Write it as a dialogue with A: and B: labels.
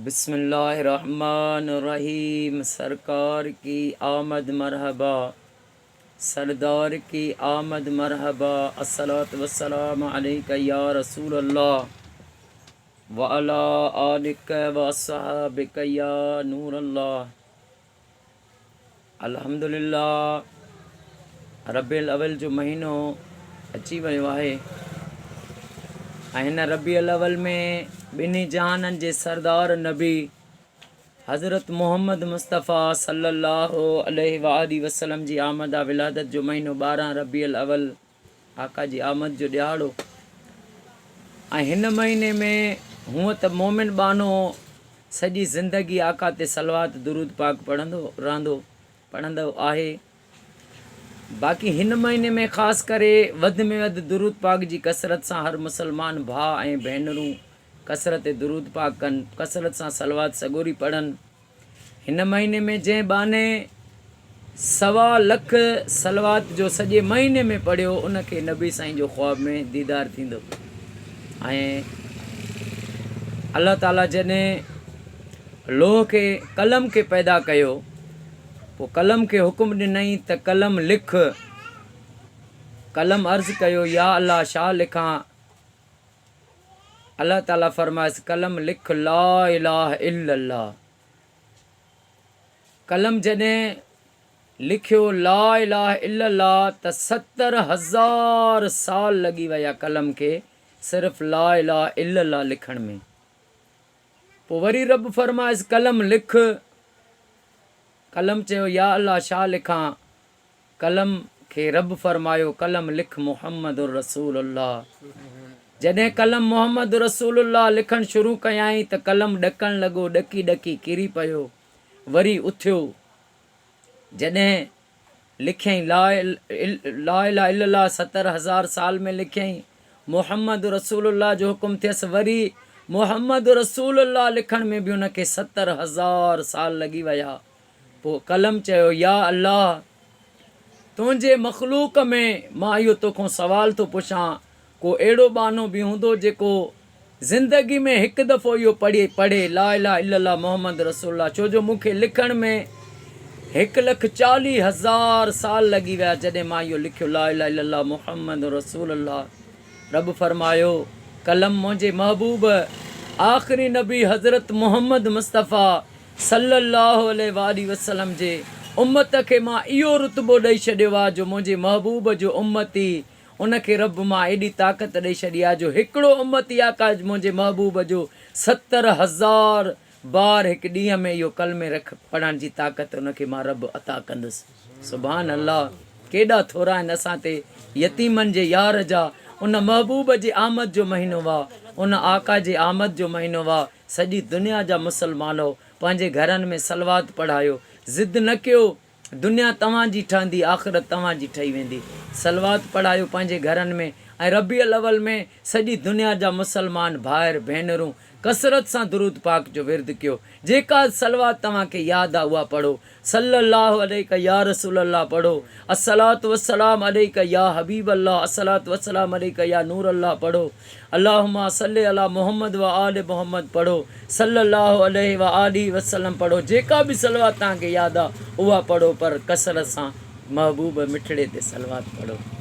A: بسم الله الرحمٰن الرحيم سرڪار ڪي آمد مرحبا سردار ڪي آمد مرحبا الصلوة والسلام عليڪ يا رسول الله وعلي آلڪ واصحابڪ يا نور الله الحمدلله ربيع الاول جو مهينو اچي ويو آهي ۽ هن ربيع الاول ۾ ٻنهي جهانن جي سردار نبي حضرت محمد مصطفيٰ صلي الله عليه واٰله وسلم جي آمد آ ولادت جو مهينو 12 ربيع الاول آقا جي آمد جو ڏهاڙو ۽ هن مهيني ۾ هونء ته مومن ٻانهو سڄي زندگي آقا تي صلوات درود پاڪ پڙهندو رهندو پڙهندو آهي باقي هن مهيني ۾ خاص ڪري وڌ ۾ وڌ درود پاڪ جي ڪثرت سان هر مسلمان ڀاء ۽ ڀينرون ڪثرت درود پاڪ ڪن ڪثرت سان صلوات سڳوري پڙهن. هن مهيني ۾ جنهن ٻانهي سوا لک صلوات جو سڄي مهيني ۾ پڙهيو ان کي نبي سائين جو خواب ۾ ديدار ٿيندو ۽ الله تعالي جڏهن لوح کي قلم کي پيدا ڪيو پوء قلم کي حڪم ڏنائين ته قلم لک قلم عرض ڪيو يا الله شا لکان الله تعالي فرمايس قلم لک لا اله الا الله قلم جڏهن لکيو لا اله الا الله ته 70,000 سال لڳي ويا قلم کي صرف لا اله الا الله لکڻ ۾ پوء وري رب فرمايس قلم لک قلم چيو يا الله شا لکان قلم کي رب فرمايو قلم لک محمد رسول الله جڏهن قلم محمد رسول الله لکڻ شروع ڪيائين ته قلم ڏڪڻ لڳو ڏڪي ڏڪي ڪري پيو وري اٿيو جڏهن لکيائين لا اله الا الله 70,000 سال ۾ لکيائين محمد رسول الله جو حڪم ٿيس وري محمد رسول الله لکڻ ۾ به ان کي 70,000 سال لڳي ويا پوء قلم چيو، يا الله! تنهنجي مخلوق ۾ مان اهو توکان سوال ٿو پڇان، ڪو اهڙو ٻانهو به هوندو جيڪو زندگي ۾ هڪ دفعو اهو پڙهي، پڙهي، لا اله الا الله محمد رسول الله، ڇو جو مون کي لکڻ ۾ هڪ لک 40,000 سال لڳي ويا جڏهن مان اهو لکيو لا اله الا الله محمد رسول الله. رب فرمايو، قلم منهنجي محبوب آخري نبي حضرت محمد مصطفيٰ صلّي اللّٰه عليه واٰله وسلّم جي امّت کي مان اهو رتبو ڏئي ڇڏيو آهي جو منهنجي محبوب جو امّتي ان کي رب مان ايڏي طاقت ڏئي ڇڏي آهي جو هڪڙو امّتي آقا منهنجي محبوب جو 70,000 بار هڪ ڏينهن ۾ اهو ڪلمي رک پڙهڻ جي طاقت ان کي مان رب عطا ڪندس. سبحان الله ڪيڏا ٿورا آهن اسان تي يتيمن جي يار جا ان محبوب جي آمد جو مهينو وا ان آقا جي آمد جو مهينو وا سڄي دنيا جا مسلمانو پنهنجي گهرن ۾ صلوات پڙهايو ضد نه ڪيو دنيا توهان جي ٺهندي آخرت توهان جي ٺهي ويندي صلوات پڙهايو پنهنجي گهرن ۾ ۽ ربيع الاول ۾ سڄي دنيا جا مسلمان ڀائر ڀينرون ڪثرت سان درود پاڪ جو ورد ڪيو جيڪا صلوات توهان کي ياد آ اها پڙهو صلي الله عليڪ يا رسول الله پڙهو الصلوة والسلام عليڪ يا حبيب الله الصلوة والسلام عليڪ يا نور الله پڙهو اللهم صل علي محمد وآل محمد پڙهو صلي الله عليه وآله وسلم پڙهو جيڪا به صلوات توهان کي ياد آ اها پڙهو پر ڪثرت سان محبوب مٺڙي تي صلوات پڙهو.